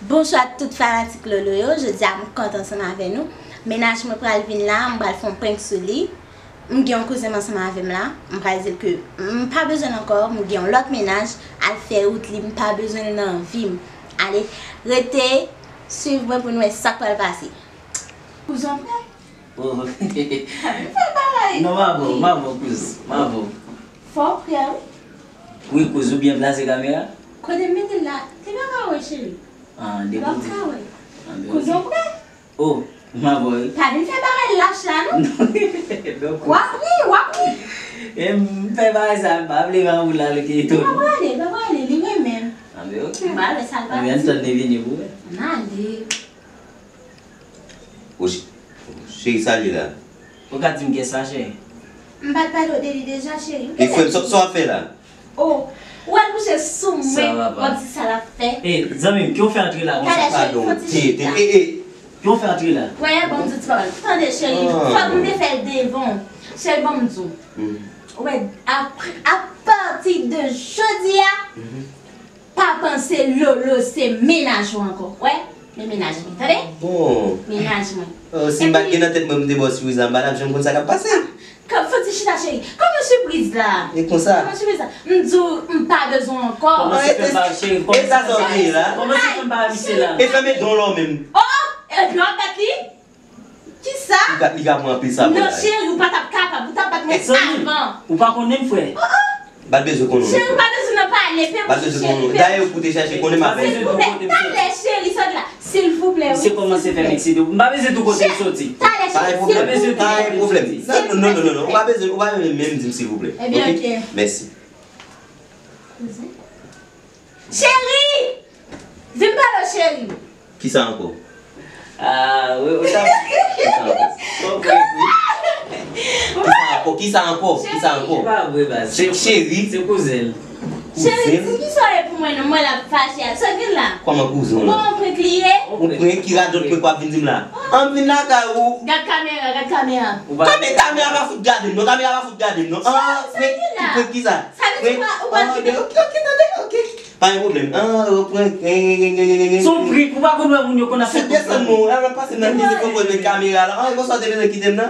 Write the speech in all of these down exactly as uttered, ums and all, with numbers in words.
Bonjou a tout fanatik Lolo yo, jodi a m kontan ansanm avè nou. Mennaj mwen pral vin la, m pral fè yon prank sou li. M gen yon kouzen m ansanm avè m la, m pral di l ke m pa bezwen l ankò, m gen yon lòt mennaj, al fè wout li, m pa bezwen l nan vi m. Ale, rete swiv mwen pou n wè sa k pral pase. Kouzen w prè? Oh. Fè bagay. Non, m avè w, m avè w, kouz, m avè w. Fò w prè, wi. Wi, kouz, ou byen plase kamera? Kote m mete l la, te pa ka wè, cheri. Ah, depi w di. Kouzen w prè? Oh, m avè w, wi. Pa vin fè bagay lach la, non. W ap ri, w ap ri. E m fè bagay sa, m pa vle pa ou la, lè ke etone. Li pa prale, li pa prale, li renmen m. Ah, ben, ok. M pa wè sa l pa di. Anben, ann tann li vini pou wè. M ale. Ou ch-, cheri, sa l ye la? Ou ka di m kiyès sa, cheri? M pa t pale w de li deja, cheri. E frè m, sa w ap fè la? Oh, ou al kouche sou mwen, w ap di sa l ap fè. E, zanmi m, ki w fè antre la konsa? Talè, cheri, fò ti chita. Ki w fè antre la? Wè, ban m di w ti pawòl. Tande, cheri, fòk m te fè l devan w. Cheri, ban m di w. Wè, apre, apati de jodi a, pa panse Lolo se mennaj ou ankò. Wè, men mennaj mwen, tande? Bon. Mennaj mwen. Oh, si m pa t gen nan tèt mwen, m te ba w sipriz la, m pa t ap janm konn sa k ap pase. K-, fò ti chita, cheri. Kòman sipriz la? E konsa? Kòman sipriz la? M di w, m pa bezwen w ankò. Kòmanse fè m pa, cheri, e sa sa w ye la? Kòmanse fè m pa misye la. E fèmen don lò menm. Oh! E lò bat li? Kisa? Li ka, li ka pran anpil sa pou la. Non, cheri, ou pa t ap kapab, ou t ap bat mwen avan. Ou pa konnen m, frè. Oh, oh. Bat bezwen konnen. Cheri, ou pa bezwen nan pale, pe bouch ou, cheri. Dayè, ou pou te chache konnen m ap. Silvouplè, talè, cheri, sòt la. Silvouplè, wi. Misye kòmanse fè m eksite. M pa bezwen tou kote m soti. Talè, cheri, silvouplè. Pa gen pwoblèm. Non, non, non, non, non. Ou pa bezwen, ou pa bezwen menm di m silvouplè. Ebyen, ok. Mèsi. Cheri! Vin pale w, cheri. Kisa ankò? Ah, wi, wi, sa. Kisa ankò? Kisa ankò? Kisa ankò? Kisa ankò? Se pa vre, baz. Se cheri. Se kouzen l. Cheri, di kisa w ye pou mwen non, mwen l ap fache a. Sa gen la? Kòman kouzen w la? Bon, prank li ye? Yon prank, ki radòt prank w ap vin di m la? An vin lakay ou. Gad kamera, gad kamera. Kamera pa fout gade m non, kamera pa fout gade m non. An, prank, prank kisa? Sa vle di ou pa, ou pa kite. Ok, ok, tande, ok. Pa gen pwoblèm. Ah, ou pran. Se yon prank, ou pa konn wè moun yo konn ap fè prank. Desann mwen, ou al pase m nan mizik ankò de kamera la. Ah, e konsa w te bezwen kite m nan?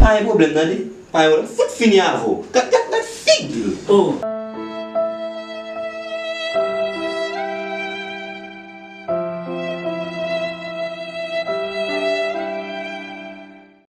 Pa gen pwoblèm, tande. Pa gen pwoblèm. Fout fini avè w. Gad, gad, gad figi l. Oh.